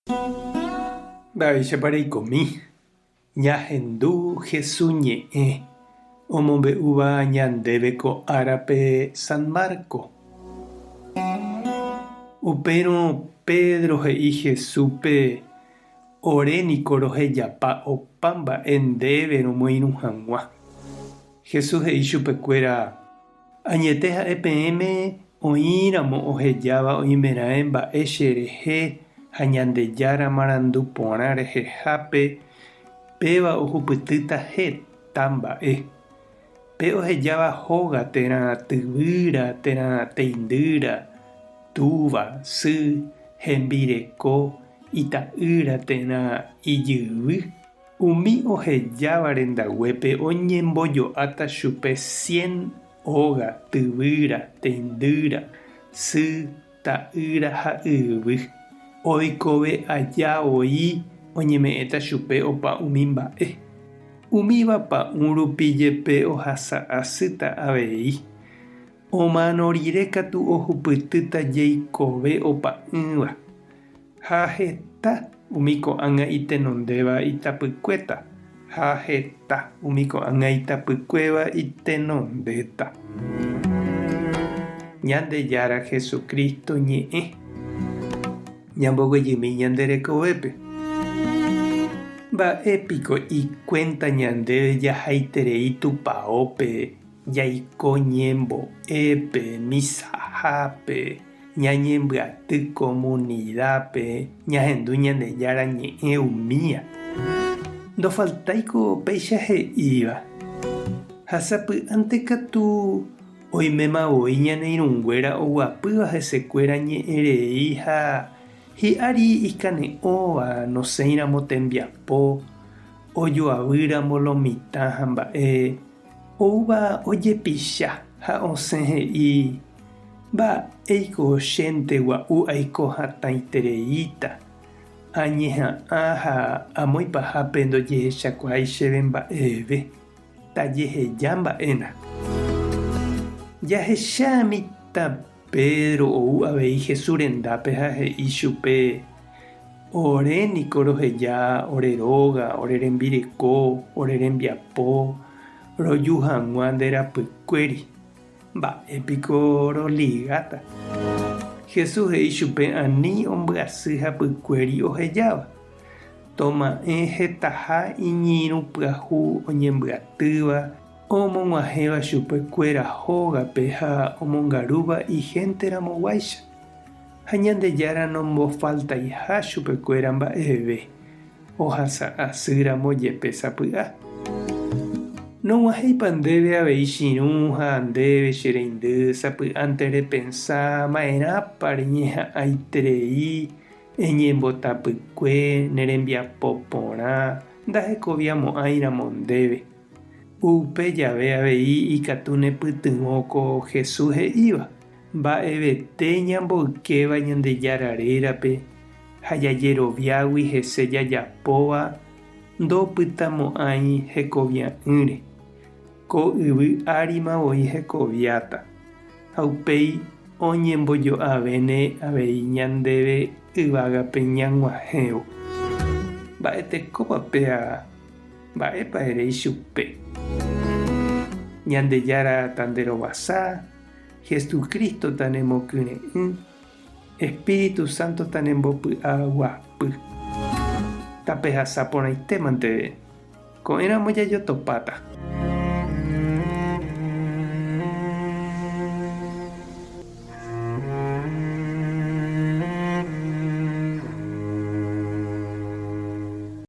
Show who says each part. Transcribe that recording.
Speaker 1: Mba'éichapa reikomi? Ñahendu Hesu ñe'ẽ omombe'úva ñandéve ko árape San Marco. Upérõ Pedro he'i Jesúspe, Ore niko rohejapa opa mba'e ndéve romoirũ hag̃ua. Jesús he'i chupekuéra, Añete ha'e peẽme oĩramo ohejáva oimeraẽ mba'e che rehe ha Ñandejára marandu porã rehehápe, péva ohupytýta heta mba'e. Pe ohejáva hóga térã tyvýra térã teindýra, túva, sy, hembireko, ita'ýra térã ijyvy, Umi ohejáva rendaguépe oñembojo'áta chupe cien óga, tyvýra, teindýra, sy, ta'ýra ha yvy. Oikove aja voi oñeme'ẽta chupe opa umi mba'e. Umíva pa'ũ rupi jepe ohasa asýta avei. Omano rire katu ohupytýta jeikove opa'ỹva. Ha heta umi ko'ág̃a itenondéva itapykuéta, ha heta umi ko'ág̃a itapykuéva itenondéta. Ñandejára Jesucristo ñe'ẽ ñamboguejymi ñande rekovépe. Mba'e piko ikuénta ñandéve jahaiterei tupaópe jaiko ñembo'épe, misahápe, Ñañembyaty komunidápe ñahendu Ñandejára ñe'ẽ umía. Ndofaltáiko péicha he'íva. Ha sapy'ánte katu oiméma voi ñane irũnguéra oguapýva hesekuéra ñe'ẽ rei ha hi'ári ikane'õva nosẽiramo tembiapo, ojoavýramo lo mitã ha mba'e oúva ojepicha ha osẽ he'i, Mba'éiko chénte gua'u aiko hatãitereíta, añeha'ã ha amo ipahápe ndojehechakuaái chéve mba'eve, tajeheja mba'éna. Jahecha mitã Pedro ou avei Jesús rendápe ha he'i chupe, Ore niko roheja ore róga, ore rembireko, ore rembiapo, roju hag̃ua nde rapykuéri. Mba'e piko roligáta? Jesús he'i chupe ani ombyasy hapykuéri ohejáva. Toma'ẽ hetaha iñirũ pyahu oñembyatýva, omog̃uahẽva chupekuéra hógape ha omongarúva ihénteramoguáicha. Ha Ñandejára nombofaltaiha chupekuéra mba'eve, ohasa asýramo jepe sapy'a. Nog̃uahẽipa ndéve avei chirũ ha ndéve che reindy sapy'ánte repensa ma'erãpa reñeha'ãiterei eñembotapykue ne rembiapo porã ndahekoviamo'ãiramo ndéve. Upe jave avei ikatu nepytyvõ ko Jesús he'íva. Mba'evete ñamboykéva Ñandejára rérape ha jajeroviágui hese jajapóva ndopytamo'ãi hekovia'ỹre. Ko yvy árima voi hekoviáta, ha upéi oñembojo'avéne avei ñandéve yvágape ñag̃uahẽvo. Mba'etekópa péa? Mba'épa ere ichupe? Ñandejára tanderovasa. Jesucristo tanemokyre'ỹ, Espíritu Santo tanembopy'aguapy. Tapehasa porãitémante, ko'ẽramo jajotopáta.